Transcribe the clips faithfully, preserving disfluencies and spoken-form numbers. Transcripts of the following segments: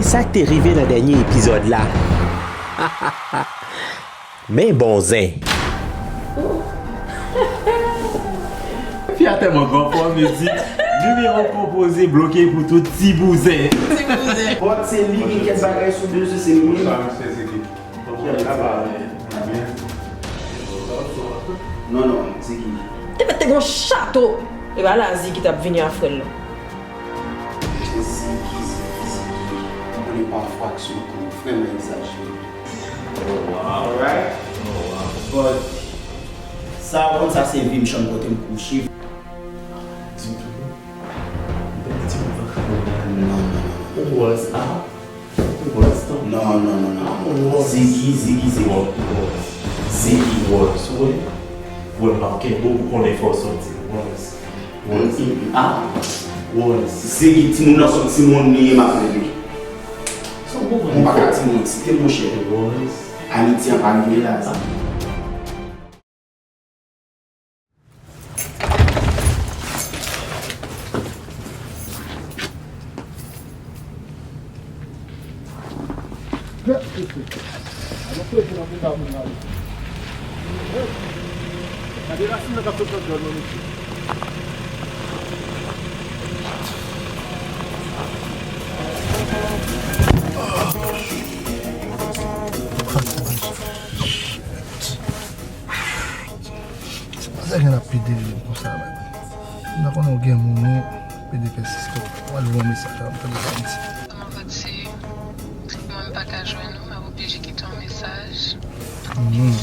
Sa k te rive nan dènye epizòd la? Men bon zen. Fi a tèlman granfòm, li di, nimewo konpoze bloke pou tout ti bouzen. Ti bouzen. Bon, se li gen kèk bagay sou bezwen, se li menm. Kèt la pa. Non, non, Ziggy. Te mèt te gon chato. E pa la Ziggy t ap vini a frè l lan. Ziggy, Ziggy, Ziggy. Ou konnen pafwa aksyon an vrèman egzajere. Oh, wow. Alright. Oh, wow. But, sa ou konn sa se vi m, chanm kote m kouche. Di m tou. Ou pa di m pa ka konprann. Non, non, non, non. Ou wè sa? Ou wè sa? Non, non, non, non. Ou wè sa? Ziggy, Ziggy, Ziggy. Ou wè sa? Ziggy. Ou wè sa? Ou wè? Ou wè m p ap kenbe w pou konnen fò w sòti. Ou wè sa? Ou wè sa? Mm, mm, mm. Ah. Ou wè sa? Ziggy, timoun nan se yon timoun li ye, m ap rele. Sa w konprann? Ou pa ka timoun, si te monchè. Ou wè sa? Anitya pa rive la, sa. Se pa sa gen ap pede vin konsa menm. M pa konnen w gen moun wi, pede pèsiste. W al voye yon mesaj la, m tande sa m di. Kòman w di, mwen m pa ka jwenn ou, m ap oblije kite yon mesaj. Mhm.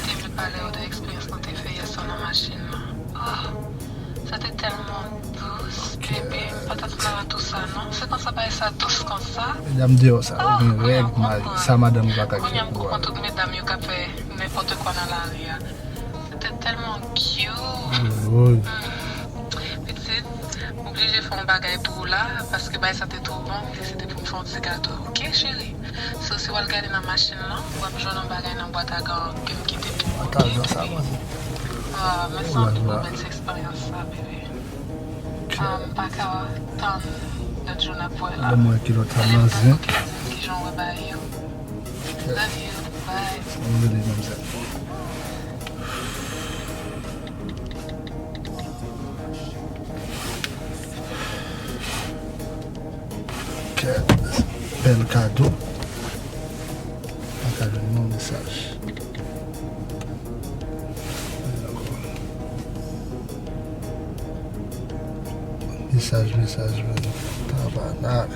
Te vle pale w de eksperyans nou te fè yè swa nan machin nan. Oh, sa te tèlman dous, bebe, m pa t atann avè tou sa non. Se konsa bagay sa dous konsa. Medam deyò sa yo gen règ, sa madanm yo pa ka gen pou yo. Kounye a m konprann tout medam yo k ap fè nenpòt kwa nan lari a. Se te tèlman cute. Woy. Hmm. Pitit, m oblije fè yon bagay pou ou la, paske bagay sa te twò bon, m deside pou m fè yon ti gato. Oke, cheri? So, si w al gade nan machin lan, w ap jwenn yon bagay nan bwat a garan ke m kite pou ou, oke, bebe? Ah, mèsi anpil pou bèl ti eksperyans sa, bebe. Ah, m pa ka tann lòt jou n ap wè la. Ban mwen kilòt sa nan zen. Kijan w wè bagay yo? Love you. Bye. Mwen rele manmzèl. Kèt, bèl kado. Pa ka jwenn yon mesaj. Mesaj, mesaj, men tabanak.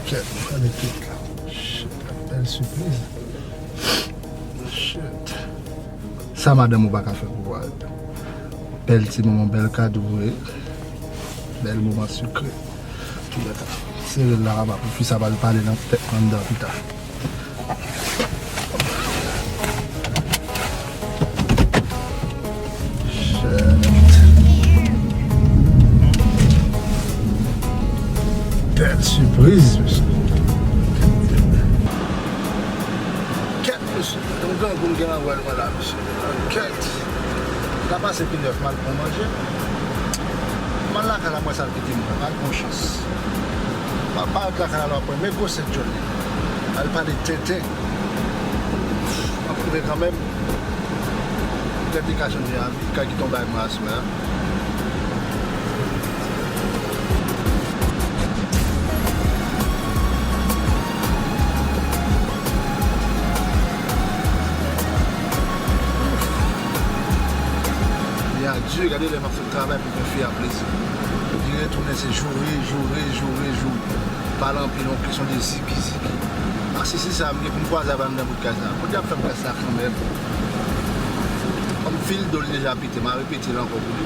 Kèt, gade tout la. Shit, bèl sipriz. Shit. Sa madanm ou pa ka fè pou ou a. Bèl ti moman, bèl kado vre. Bèl moman sikre. Toulèka. Sere l la, apa pou fi sa pa al pale nan tèt anndan pita. Shit. Bèl sipriz, mesye. Kèt, mesye. Yon grangou m gen nan wèl mwen la, mesye. Kèt. L ap pase pi nèf, m al pran manje. M al lakay la, m wè sa l kite m, m al pran chans. M ap parèt lakay la, l ap pran men gwosè djòl li. Al pale tenten. M ap rive kanmenm. Tèt li ka chanje a. Ka kite yon bagay mwen aswè a. Li a di, gade lè m ap fè travay pou fè fi a plezi. Li retounen se joure, joure, joure, joure. Pale anpil, yon kesyon de ziki, ziki. Masisi sa, m gen pou m kwaze avè l anndan bout kay sa. Kote y ap fè m kay sa kanmenm? Kòm fil do l deja pete, m a repete l ankò pou li.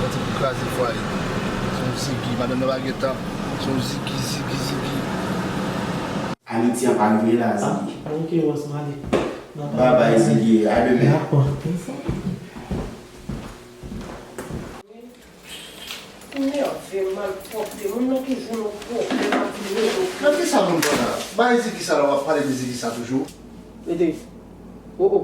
Yon ti kraze fwaye. Se yon ziki, madanm nan pa gen tan. Se yon ziki, ziki, ziki. Anitya pa rive la, Ziki. Ah, ok, Ross, m ale. Bye bye, Ziki. A demen. Dakò. Ou nève, malpwòpte. Moun nan toujou nan pwoblèm ak vin rezo. Nan ki sa moun pran la? Bay Ziki sa la, w ap pale de Ziki sa toujou? Mete. Oh, oh.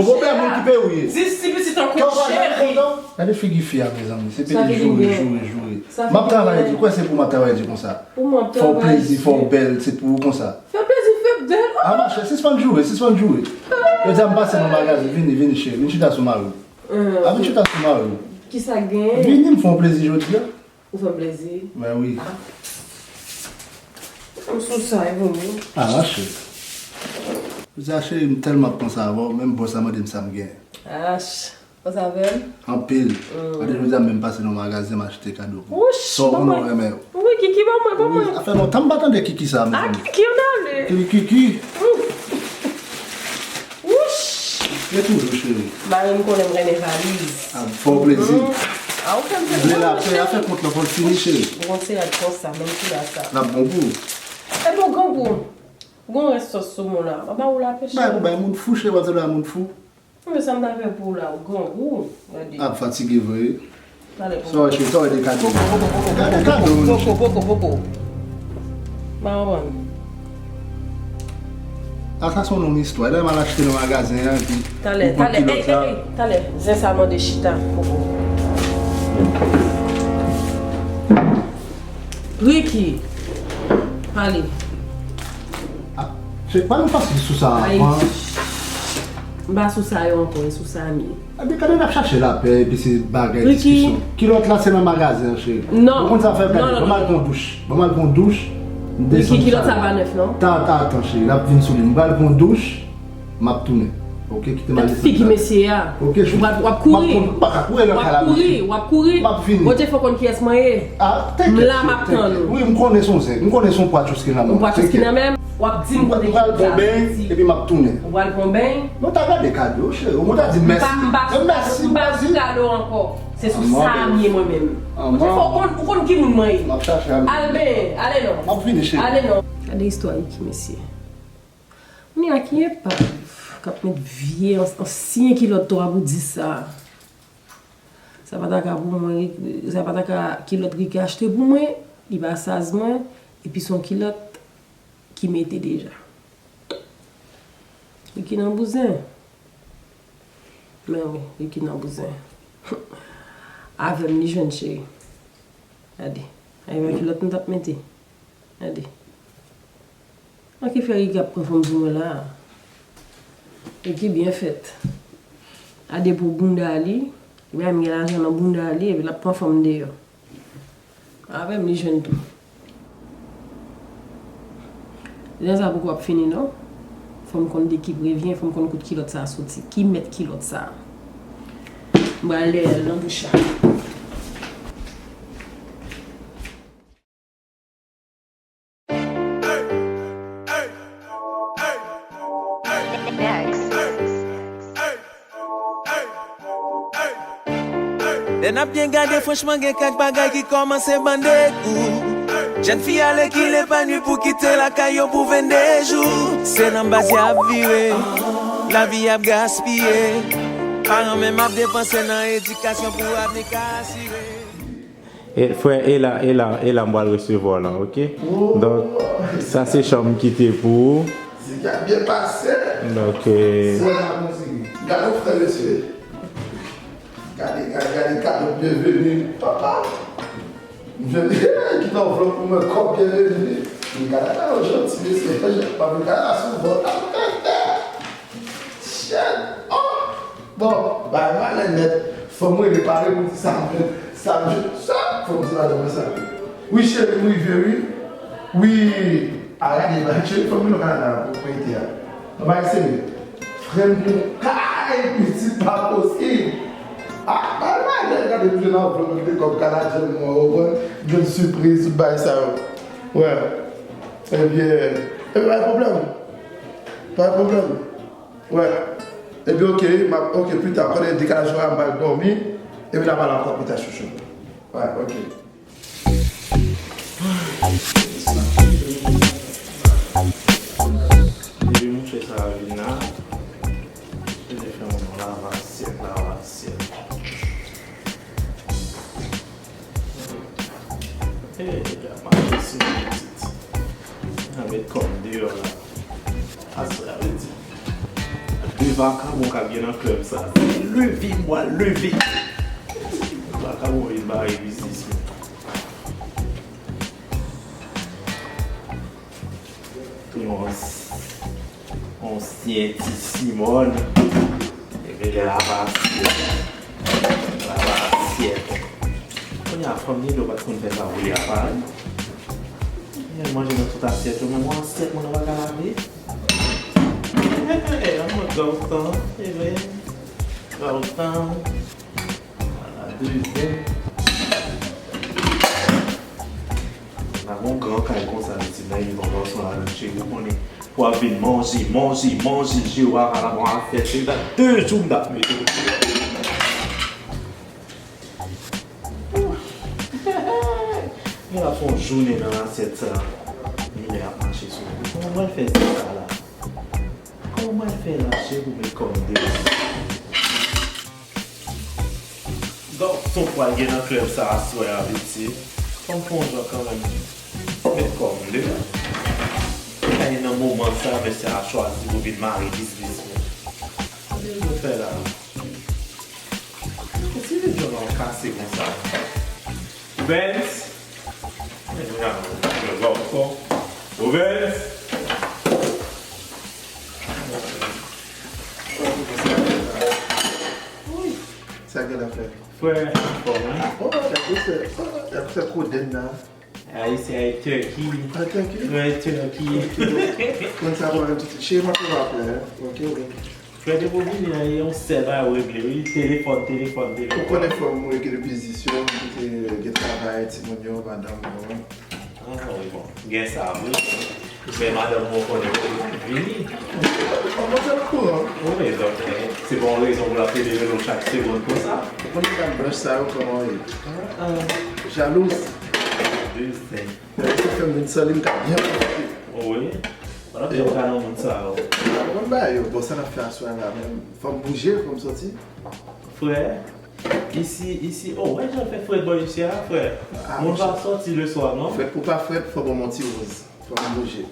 Bon, pwoblèm, moun ki peye ou ye. Dis ti pitit an kou cheri. Gade figi fi a, mezanmi. Se pede joure, joure, joure. M ap travay di, kwè se pou m ap travay di konsa. Pou m ap travay di. Fè w plezi, fè w bèl, se pou ou konsa. Fè plezi, fè bèl. A, machè, sispann joure, sispann joure. Yo di a m pase nan magazin, vini, vini, cheri, vin chita sou mari w. A, vin chita sou mari w. Kisa k genyen? Vini, m fè w plezi jodi a. Ou fè m plezi? Mè wi. A. M sou sa, e pou mwen. A, machè. Jodi a, cheri, m tèlman ap panse avè w, menm bòs la mande m sa m genyen. Ach. Panse avè l? Anpil. Gade jodi a m menm pase nan magazin m achte kado pou ou. Wouch, sa w konnen w renmen yo. Wi, Kiki, ban mwen, ban mwen. Sa fè lontan m pa tande Kiki sa, mezanmi. A, Kiki, ann ale. Kiki, Kiki. Wouch. E toujou, cheri. Mari m konnen m renmen valiz. A, fè w plezi. A, ou fè m plezi. Vle lapè, afè kont lan fò l fini, cheri. Gon seyad konsa, menm koulè sa. L ap bon pou ou. Epi w grangou. Gon rès sòs soumon la. M a ba ou lapè, cheri. Bay pou bay moun fou, cheri, w ap di bay moun fou. Men sa m ta fè pou ou la, ou grangou, gade. Ap fatige vre. Talè pou mwen. Sa w cheri, sa w de kado. Gade kado, non, cheri. Poko, poko, poko. M pa konprann. A, sa se yon lòt istwa. Lè m al achte nan magazen an, epi talè, ou pran talè, kilòt la. Ey, ey, ey, talè. Zen sa mande chita, poko. Ricky, pale. A, se pa nou pase sou sa avan. M pa sou sa yo ankò, e sou sa m ye. Ebyen, gade n ap chache lapè, epi se bagay diskisyon. Kilòt la se nan magazen an, cheri. Non. Ou konn sa fè, gade, ban m al pran douch. Ban m al pran douch. M desann. Ricky, kilòt sa pa nèf, non? Tan, tan, tan, cheri, n ap vin sou li. M pral pran douch. M ap tounen. Oke, kite m al desann. Gad figi mesye a. Oke, cheri. W ap, w ap kouri. M ap kouri, w ap kouri. M ap vini. Bon, te fò konn kiyès mwen ye. A, tenkèt. M la, m ap tann ou. Wi, m konnen se yon zen. M konnen se yon pwatchous ki nan men w. Yon pwatchous ki nan men m. W ap di m kote ki sa. M pral pran beny, epi m ap tounen. Ou pral pran beny? Non, ta gade kado, cheri. Ou ta di m mèsi. M pa, m pa, m pa sou kado ankò. Se sou sa m ye mwen menm. Bon, te fò ou konn, ou konn ki moun mwen ye. M ap chache al. Al benyen, ale non. M ap vini, cheri. Ale non. Gade istwa Ricky, mesye. Kounye a ki epav k ap met vye, ans-, ansyen kilòt twa pou dis sa. Sa pa ta ka pou mwen, sa pa ta ka kilòt Ricky achte pou mwen, li pa saz mwen, epi se yon kilòt ki mete deja. Ricky nan bouzen. Men wi, Ricky nan bouzen. Avè m li jwenn cheri. Gade. Ay, wè kilòt m t ap mete. Gade. An ki fè Ricky ap pran fanm sou mwen la a? Ricky byen fèt. Gade pou bounda li. Li bay m gen lajan nan bounda li, epi l ap pran fanm deyò. Avè m li jwenn tou. Jan sa poko ap fini non. Fò m konn de ki prevyen, fò m konn kote kilòt sa a soti. Ki mèt kilòt sa a? M pral dèyè l nan bouch la. Lè n ap byen gade, franchman, gen kèk bagay ki kòmanse bande gou. Jèn fi ale ki lepanwi pou kite lakay yo pou venndezou. Se nan baz y ap vire, lavi ap gaspiye. Paran menm ap depanse nan edikasyon pou avni ka asire. E, frè, e la, e la, e la m pral resevwa w la, oke? Donk, sa se chanm m kite pou ou. Zigzag byen pase. Donk, e, se la, mon zigi. Gade, frè, mesye. Gade, gade, gade, kado byenveni, papa. Byenveni, ki nan vlòg pou mwen, kòb byenveni. Gade la, yon ti mesye, pa vin gade la souvan. Shit! Oh! Bon, bay malè nèt. Fò m rele pare pou di sa m jwenn, sa m jwenn, sa, fò m di madanm mwen sa. Wi, cheri, m rive, wi. Wi. A, gade, ba, cheri, fanmi nou Kanada pou prete a. Nan bagay serye. Frè m gon kay, pitit pa posib. A, ba, ba, gade, gade, m jwenn anvlòp, m te kòb kanadyen mwen, ou konprann? M jwenn sipriz, tout bagay sa yo. Wè. Ebyen, ebyen, pa gen pwoblèm. Pa gen pwoblèm. Wè. Ebyen, oke, m ap, oke, pita, konnen dekalaj orè a, m pral dòmi. Epi n a pale ankò pita, chouchou. Wè, oke. Depi mouche sa a vin la, li te fè yon lav asyèt, lav asyèt. Hey, nèg la mache sou mwen, pitit. Mwen met kò m deyò la. Aswè a vle di de vakabon k ap gen nan klèb sa. Leve, m pral leve. Vakabon vin bare biznis mwen. Yon, yon ansyen ti Simòn. Epi lè lavasyèt. Lavasyèt. Kounye a, fanm Nido pa t konn fè sa woule a pa, wi. Mwen manje nan tout asyèt yo, men mwen asyèt mwen nan pa ka lave. Hey, hey, hey, an mwen pran tan, e vre. Pran tan. Ala de zen. Nan yon gran kay konsa, pitit, nan yon gason ladan, cheri, ou konnen, pou ap vin manje, manje, manje, je w a, ala bon afè, se nan de jou m t ap mete w deyò. Mwen ap fè yon jounen nan asyèt sa. Minè ap mache sou mwen. Kòman mwen fè sa la? Kòman mwen fè la, cheri, pou met kò m deyò? Gason pral gen nan klèb sa aswè a, piti. Fò m fè yon jan kanmenm. Met kò m deyò. Kay nan moman sa, mesye a chwazi pou vin mare biznis mwen. Sa vle di fè la. E si li jwenn yon kase konsa? Rubens! Rubens! Sa gen la frè? Frè, anfòm, wi. Oh, gade se, oh, gade se kodenn nan. Ayisyen ay turkey. Ah, turkey? Frè turkey. Konn sa pwoblèm tout. Cheri, m ap pran apèl, hein. Ok, wi. Frè depi w vini an, e yon sèl bagay ou regle, wi. Telefòn, telefòn, telefòn. Ou konnen fò m regle biznis yo, m kite gen travay, timoun yo, madanm mwen. Ah, wi, bon. Gen sa, wi. Men madanm mwen konnen pou vini. Mwen se nan kouran. Wi, donk, eh, se pa yon rezon pou l ap rele rele w chak segonn konsa. Ou konnen dam blanch sa yo, kòman yo ye? Ah, ah. Jalouz. De zen. Lè yo fè m vin san li, m ka byen pwofite. Wi. Wala, jan w ka nan moun sa yo. Mwen ba yo, bon, sa n ap fè aswè la menm. Fò m bouje, fò m soti. Frè, isi, isi, oh, wè jan fè frèt bò isi a, frè. Ah, moun pa sòti leswa, non? Frèt pou pa frèt, fò ban m yon ti woz. Fò m bouje.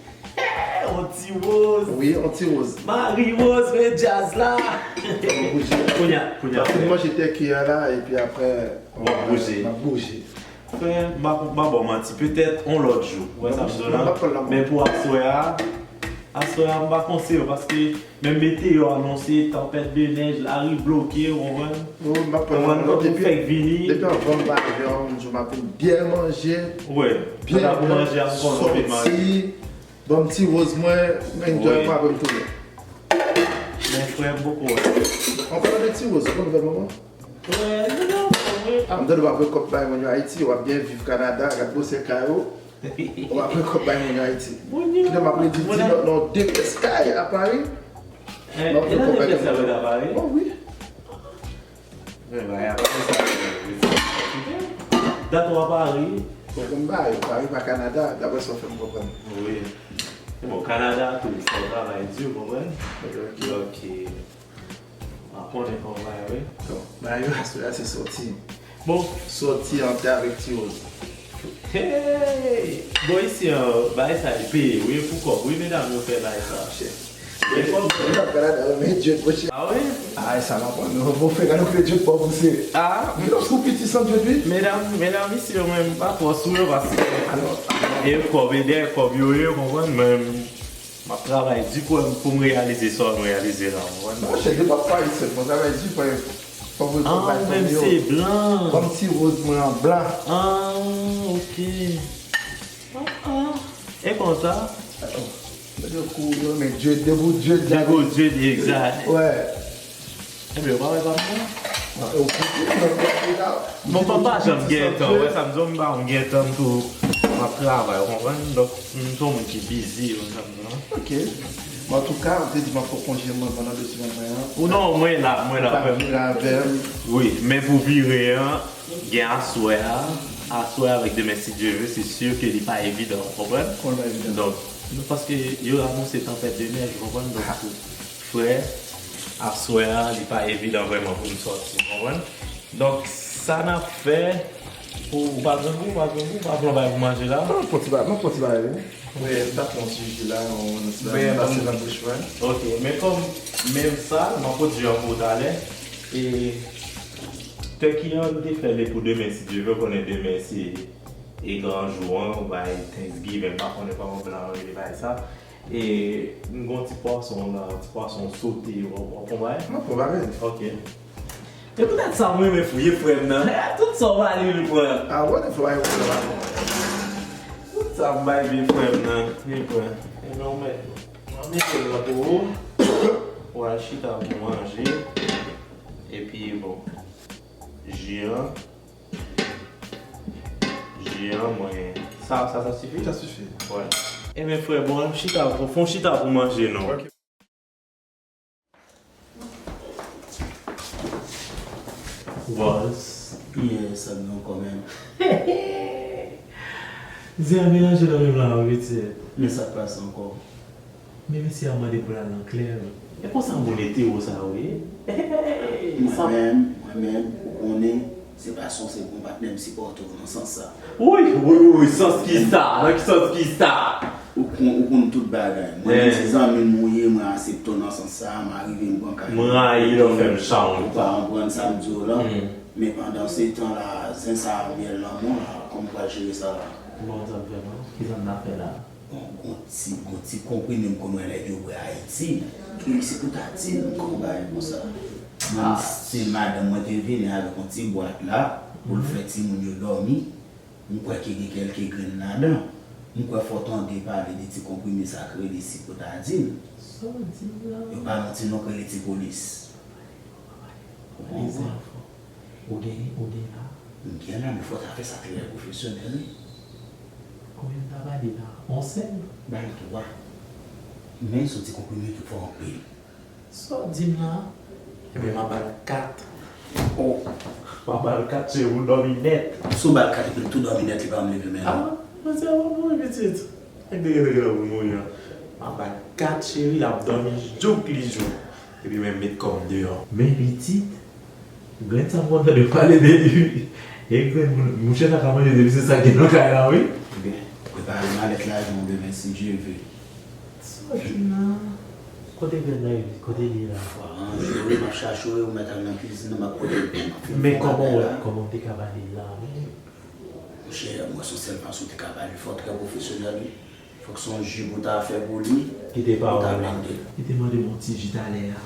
Yon ti woz. Wi, yon ti woz. Mari woz, men djaz la. Fò m bouje. Kounye a, kounye a. Paske m manje tèki a la, epi aprè, w ap bouje. M ap bouje. Frè, m pa, m pa ba w manti, petèt yon lòt jou. Ou wè sa m di w la? Men pou aswè a, aswè a, m pa konseye w, paske menm meteo anonse tanpèt de nèj, lari bloke, ou konprann? Ou konprann, kòm ou fèk vini. Depi anvan m pale avè w, m di w m ap vin byen manje. Wi, byen byen soti. Ban m ti woz mwen, m enjoy, m ap retounen. Men frè, m poko wè. An palan de ti woz, ou konn nouvèl manman? Wè, nou nan fòm, wi. Ah, m tande w ap rekòp bay moun yo Ayiti, w ap byen viv Kanada, gad gwosè kay ou. W ap rekòp bay moun yo Ayiti. Kite m ap redi di nan, nan de pyès kay a Pari. M ap rekòp bay moun yo. Oh, wi. Men bagay a pa konsa, wi. Dat w a Pari. Bon, m bay, Pari pa Kanada, daprè sa w fè m konprann. Wi. Bon, Kanada tou, se yon travay di, w konprann? Ok, ok. Ok. A konnen kòman bagay, wi. Bon, bagay yo aswè a se sòti. Bon. Sòti antre avèk ti woz. Hey! Bon, isi an, bagay sa li peye, wi, pou kòb, wi, medam yo fè bagay sa. Chè. Li t ap gade la, men djòl, monchè. Ah wi? Ah, sa m aprann. Non, bon, frè, gade kote djòl pa w pouse. Ah? Wi, lòske w piti san djòl, wi. Medam, medam isi yo, mwen, m pa twò sou yo, paske e kòb, e dèyè kòb yo ye, w konprann, men m ap travay di pou, pou m reyalize sa m reyalize la, w konprann? Monchè, depi w ap pale sèlman, travay di pou, pou m rekòt bay fanmi yo. Ah, ou menm se blan. Ban m ti woz mwen an blan. Ah, ok. Ah, ah. E konsa? Yo kou yo men Dye debout, Dye debout, Dye egzak. Wè. Ebyen, ou pa wè pa m nan? Ou konprann? Bon, pa pa janm gen tan, wè sa m di w, m pa janm gen tan, m tou m ap travay, ou konprann? Donk, m se yon moun ki bizi, ou konprann? Ok. Bon, antouka, ou te di m ap fè w konje mwen pandan de semèn mwen an. Ou non, mwen la, mwen la. Ou ka vire avè m. Wi, men pou vire an, gen aswè a, aswè avèk demen, si Dye ve, se si ke li pa evidan, ou konprann? Kòman li pa evidan? Donk, non, paske yo anonse tanpèt de nèj, ou konprann? Donk, frè, aswè a, li pa evidan vrèman pou n sòti, ou konprann? Donk, sa n ap fè, pou, ou pa grangou, ou pa grangou, ou pa pran bagay pou manje la? Non, pran ti bagay, non, pran ti bagay, wi. Wi, m ta pran ti ji la, yon ti bagay, m pase nan bouch mwen. Ok, men kòm menm sa, m ap pwodui an pou talè. E, tèki an, m te fè li pou demen, si Dye ve, ou konnen demen se e gran jou an, ou bay Thanksgiving, m pa konnen kòman blan yo rele bagay sa. E, m gon ti pwason la, ti pwason sote, w ap, w ap pran bagay? M ap pran bagay. Ok. E poutèt sa, mwen renmen fouye frè m nan. Tout sa w ba li, li pran. A, wè, fò bay ou pran. Tout sa m bay vye frè m nan, li pran. Ebyen, ou mèt. Mwen mete l la pou ou. Ou al chita pou manje. Epi, bon, ji an. Ji an, mwen. Sa, sa, sa sifi? Sa sifi. Wè. Ebyen, frè, bon, chita, fon chita pou manje, non. Ok. Bòs, yè, sa m gen ankò menm. Zè a melanje nan menm la, wi, pitit. Men sa k pase ankò? Men mesye a mande pou l al nan klèb. E konsa moun etewo sa yo ye? Mwen menm, mwen menm, ou konnen, se pa son, se bon patnè m sipòte w nan sans sa. Wi, wi, wi, wi, sans ki sa? Nan ki sans ki sa? Ou konn, ou konn tout bagay. Mwen menm se zanmi m ou ye, mwen aksepte w nan sans sa, m arive m pran kay. Mwen rayi lè w fè m challenge. Ou pa konprann sa m di w lan. Men pandan se tan la, zen sa a myèl nan men w la, kòman w pral jere sa la? Bon, sa m fè non? Kisa m ta fè la? Bon, gon ti, gon ti konprime m konn wè nèg yo bwè Ayiti. Ki misye pou ta di l, m konn bagay konsa. Mwen, se madanm mwen te vini avèk yon ti bwat la, pou l fè timoun yo dòmi. M kwè ke gen kèlke grenn ladan. M kwè fò w tande pale de ti konprime sa k rele sipotadin. Sa w di la? Yo pa manti non, k rele ti polis. Ou konprann? Ou gen, ou gen la? M gen la, men fò w ta fè sa trè pwofesyonèl, wi. Konbyen m ta ba li la? On sèl? Ba l twa. Men se yon ti konprime ki fò anpil. Sa w di m la? Ebyen, m a ba l kat. Oh! M a ba l kat, cheri, pou l dòmi nèt. Si w ba l kat epi l tou dòmi nèt, li pa janm leve men l. Ah, mwen se yon mouri pitit. Nèg te gentan gentan pou mouri an. M a ba l kat, cheri, l ap dòmi jouk li jou. Epi men m met kò m deyò. Men pitit, grenn sa m konn tande pale de li. E grenn moun, mouche sa ka manje depi se sa gen nan kay la, wi. Ebyen, prepare malèt la, jan w demen, si Dye ve. Sa w di m la? Kote grenn nan ye? Kote li ye la? Fò ranje wi, m ap chache w, ou mèt al nan kizin nan, m ap pote l pou m ap fin fè yon bagay la. Men kòman w wè, kòman w te ka ba li l la menm? Monchè, mwen se yon sèl fason w te ka ba li, fò w trè pwofesyonèl wi. Fòk se yon ji pou w ta fè pou li, pou w ta blende. Li te mande m yon ti ji talè a.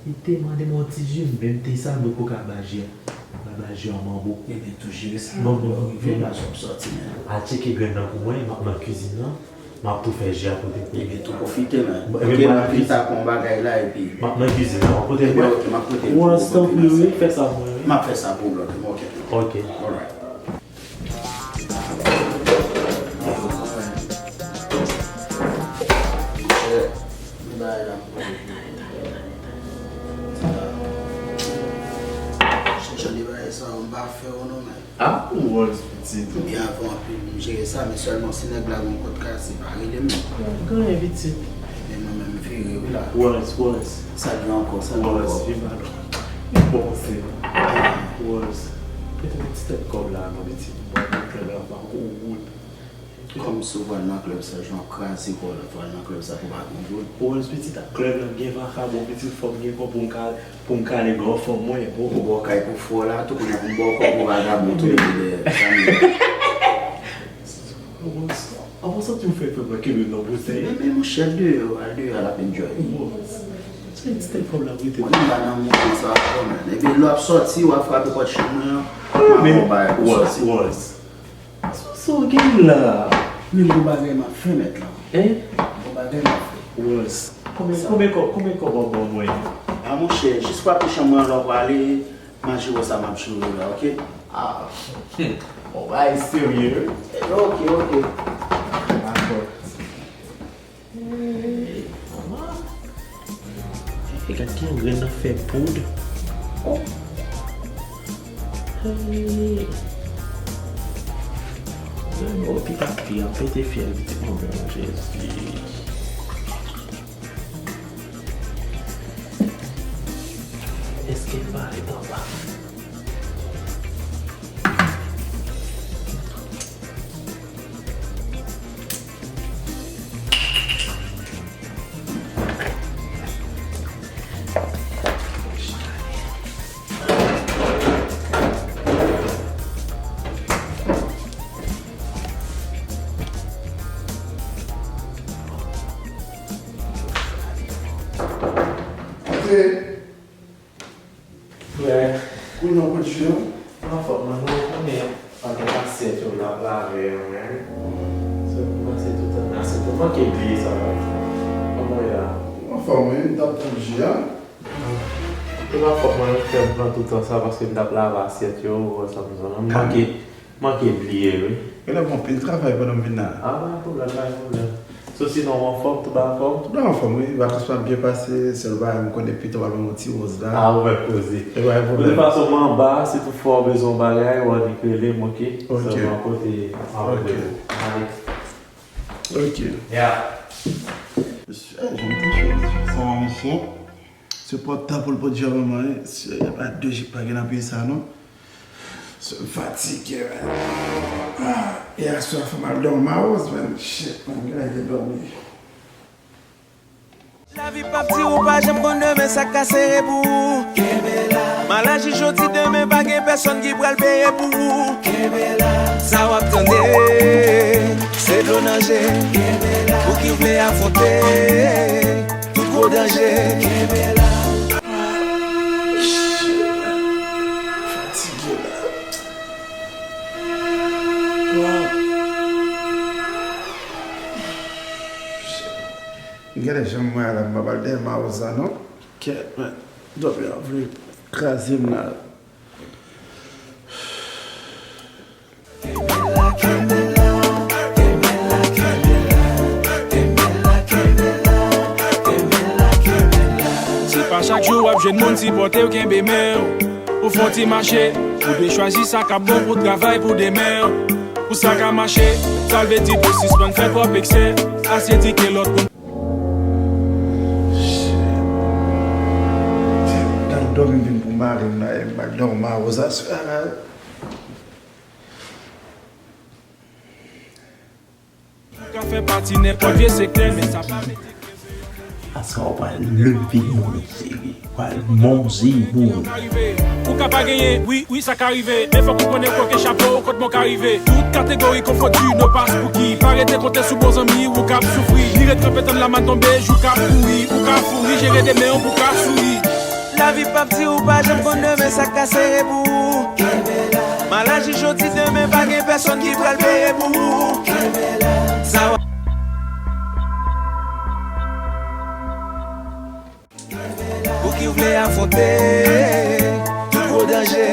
Li te mande m yon ti ji, m menm te sa, m poko ka ba ji a. M pa ba ji a manbo. Ebyen, tou jere sa. Bon, bon, lè w rive la, sa w ap sòti, men. Al tcheke grenn nan pou mwen, m ap nan kizin nan. M ap tou fè ji a pote pou ou. Ebyen, tou pwofite, men. Bon, ebyen, m ap nan kizin. Pita pou yon bagay la, epi. M ap nan kizin nan, m ap pote l pou ou. Ebyen, ok, m ap pote l pou ou. Wòs, tanpri, wi, fè sa pou mwen, wi. M ap fè sa pou ou, ok. Ok. Alright. Jan de bagay sa yo, m pa fè yo non, men. Ah, Wòz, pitit. M byen avè w anpil, m jere sa, men sèlman si nèg la gen yon kòd kase, pa rele m non. Gen anyen, pitit. Men mwen menm, m vire wi la. Wòz, Wòz. Sa gen ankò, sa gen ankò. Wòz, vin ba non. Bon, se. Wòz. Prete m ti tèt kòb la non, pitit. Bon, nan klèb la, m pa ko wout. Kòm si w pral nan klèb, sa jan w ap kraze kò w la, pral nan klèb sa pou w pa gen goud. Wòz, pitit, ak klèb la, m gen vakabon, pitit, fò m gen kòb pou m ka, pou m ka ale ba w fanm mwen. Ou ba w kay pou fò la, tou kounye a pou m ba w kòb pou vagabon tou lè de dèyè. Sa m ye. Wòz, an pasan tou fè frè mwen kenbe m nan bouzen. Men, men monchè, deyò, al deyò, al ap enjoy. Wòz, se ti tèt fanm la prete. Mwen, m pa nan mouvman sa ankò, men. Ebyen, lè w ap sòti, w ap frape pòt chanm mwen an, m ap ba w bagay pou sòti. Wòz, Wòz. Soso gen la. Menm gon bagay m ap fè, mèt la. Hein? Gon bagay m ap fè. Rose. Konbyen, konbyen kòb, konbyen kòb w ap ban mwen? A, monchè, jis frape chanm mwen an lè w prale, maji wè sa m ap joure la, oke? Ah, hmm. Bon, bagay serye, wi. Ok, ok. Dakò. Hey, manman. Hey, gad ki grenn nan fè poud. Oh. Hey. Grenn o pi papi an pete fyèl pitit mwen, Jezi. Èske l pa ret anba? Antre. Frè. Kounye a w konn chire w? Anfòm, mwen, mwen konnen pa gen asyèt yo l ap lave an, men. Se pou pase tout tan nan asyèt yo. Manke bliye sa la. Kòman w ye la? Anfòm, wi, m t ap tann ji a. Se pa fòt mwen, frè, m pran tout tan sa paske m t ap lave asyèt yo, ou wè sa m di w la. M manke, manke bliye, wi. Genlè gon pil travay pandan m vin la. Ah, pa gen pwoblèm, pa gen pwoblèm. So, sinon, w anfòm, tout bagay anfòm? Tout bagay anfòm, wi. Vakans mwen ap byen pase, sèl bagay, m konnen pito pral ban m yon ti woz la. Ah, ou mèt poze. E pa gen pwoblèm. De tout fason, mwen anba, si toutfwa w bezwen yon bagay, w annik rele m, oke? Ok. Sèlman kote, m ap rele w. Ok. Alè. Ok. Ya. Mesye, eh, jan m te chwe, mesye. Sa va, mesye? Se pòt tan pou l pot djòb an mwen, wi. Se, y a pa de jip pa gen nan peyi sa, non. Se m fatige, men. Ah, e aswè a fò m al dòmi mawoz, men. Shit, man, m genlè te dòmi. Lavi p ap di ou pa janm konn demen sa k ka sere pou ou. Kenbe la. M al aji jodi, demen pa gen pèsonn ki pral peye pou ou. Kenbe la. Sa w ap tande, se dlo nan je. Kenbe la. Ou ki vle afwonte tout gwo danje. Kenbe la. Fatige la. Wow. Gade jan m wè a la, m pa pral dèyè mawoz la non. Kèt, men, dòmi an vle kraze m la. Se pa chak jou w ap jwenn moun sipòte w, kenbe men w. Ou fè yon ti mache, ou dwe chwazi sa k ap bon pou travay pou demen w. Pou sa ka mache, sa vle di pou sispann fè twòp eksè, ase di ke lòt moun. Shit. Tan dòmi vin pou mari m la, e m pa dòmi mawoz aswè a la. Ou ka fè pati nenpòt vye sektè, men sa pa mete. Paske w pral leve moun, seri. Pral monze moun. Ou ka pa genyen, wi, wi, sa ka rive. Men fòk ou konnen koke chapo, kot mwen ka rive. Tout kategori konfondi, no pa spooky. Pa rete konte sou bon zanmi ou k ap soufri. Ni ret kanpe tann lamann tonbe, jou k ap kouri. Ou ka fouri, jere demen w pou ka souri. Lavi p ap di ou pa janm konn demen sa k ka sere pou ou. Kenbe la. M al aji jodi, demen pa gen pèsonn ki pral peye pou ou. Kenbe la. Sa w ap Ou ki vle afwonte tout gwo danje.